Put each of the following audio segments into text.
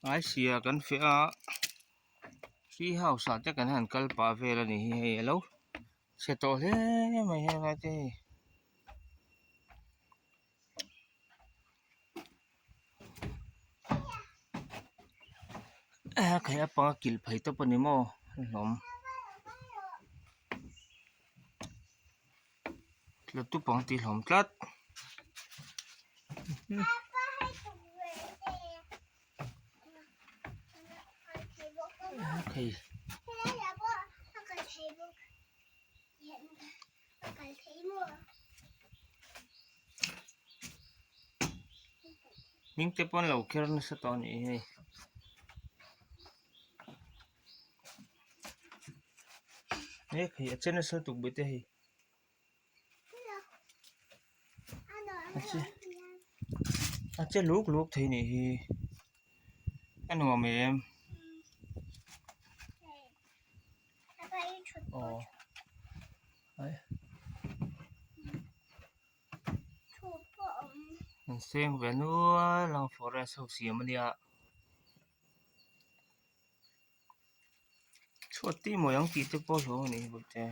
Aisia kan feh a tree house ah te kan han kal pah vel a ni hi hei alo chhe tawh hle mai helai te hi. Khai a panga kilh phei tawp a ni maw a hlawm. Tla tup ang tih hlawm tlat. Khai. Hming te pawh an lo kher nasa tawh a nih hi hei. He khi a che nasa lutuk bawih te hei a che a che luk luk thei nih hi a nuam em aw an seng ve nual ang forest ho siam a nia. Chhuat tih mawi ang tih te pawh hlauh a nih hi bawihte.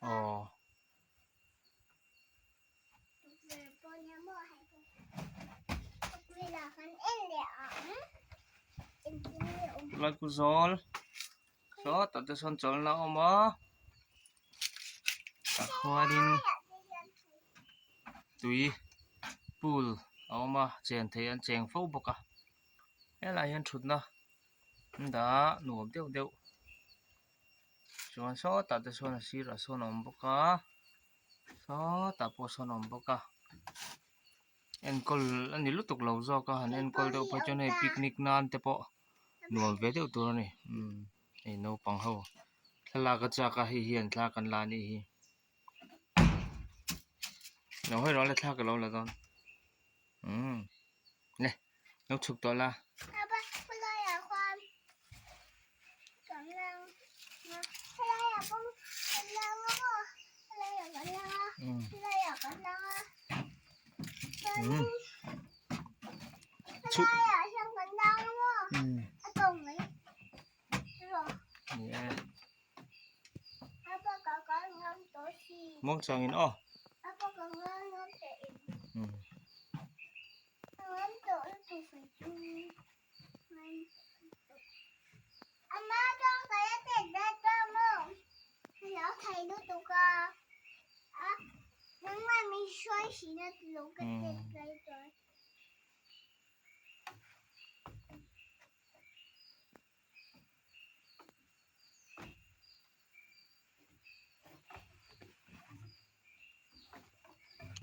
Aw. Lai ku zawl sawtah te sawn chawlhna a awm a tah khuanin tui pool a awm a chen theih an cheng fo bawk a helaiah hian thutna an dah a nuam deuh deuh. Chuan sawtah te sawn a sirah sawn a awm bawk a sawtah pawh sawn a awm bawk a enkawl a ni lutuk lo zawk a han enkawl deuh phei chuan hei picnic nan te pawh nuam ve deuh tur a ni umm hei naupang ho thlalak a chak a hei hian thla kan la a nih hi lo hawi rawh le thla ka lo la dawn umm le. Lo chhuk tawh la. Chhuk. Ni e. Muangchangin aw.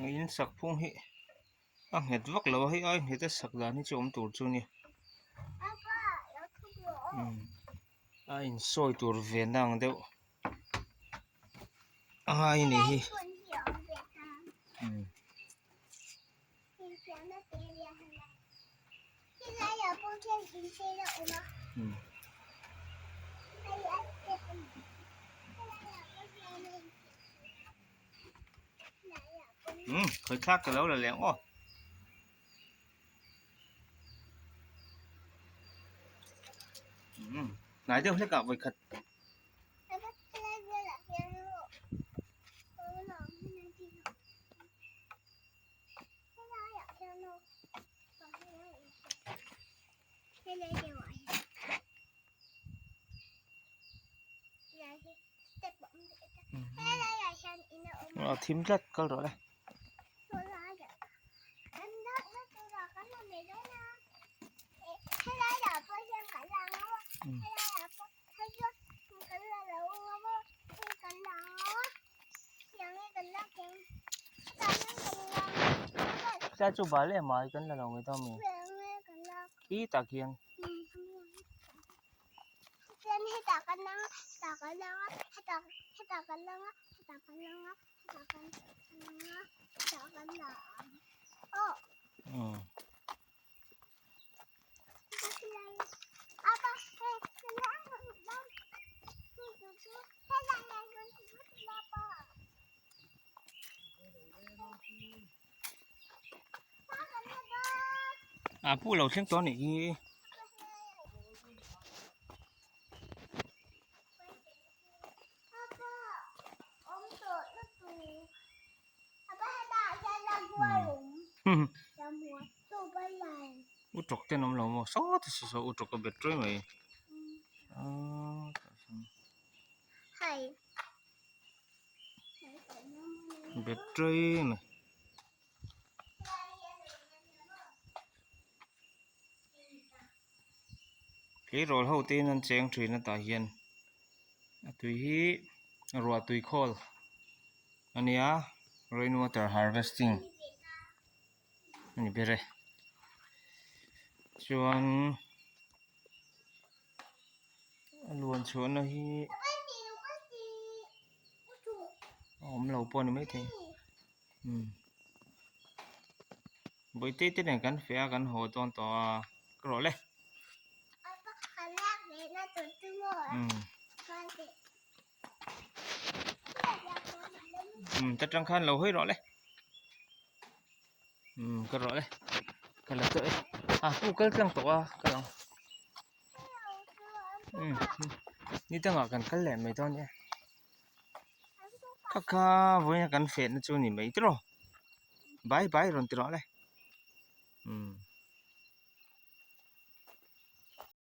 In sak phung hi a nghet vak lo a hei ai nghet a sak dan hi chu awm tur chu a ni a insawi tur ve na ang deuh a ngai a nih hi. Umm khawi thlak ka lo la leh ang aw. Umm hnai deuh hlek ah vawikhat. A thim tlat kal rawh le. Tlai chu bal em a kan la lo mai dawn mi khi tak hian. A pu lo thleng tawh a nih hi. U tawk ten awm lo maw sawt a saw u tawk a bet ṭuai mai bet ṭuai mai. Tleirawl ho te in an cheng thin a tah hian a tui hi ruah tui khawl a nia rain water harvesting a ni ber e chuan a luan chhuahna hi a awm lo pawh a ni maithei umm. Bawihte te nen kan feh a kan haw dawn tawh a ka rawh le. Umm umm ta tang khan lo hawi rawh le. Umm ka rawh le ka la tawh e a pu kal tlang tawh a ka lang umm ni dangah kan kal leh mai dawn nia. Kha kha vawiin a kan fehna chu a ni mai tiraw. Bye bye rawn ti rawh le. Umm.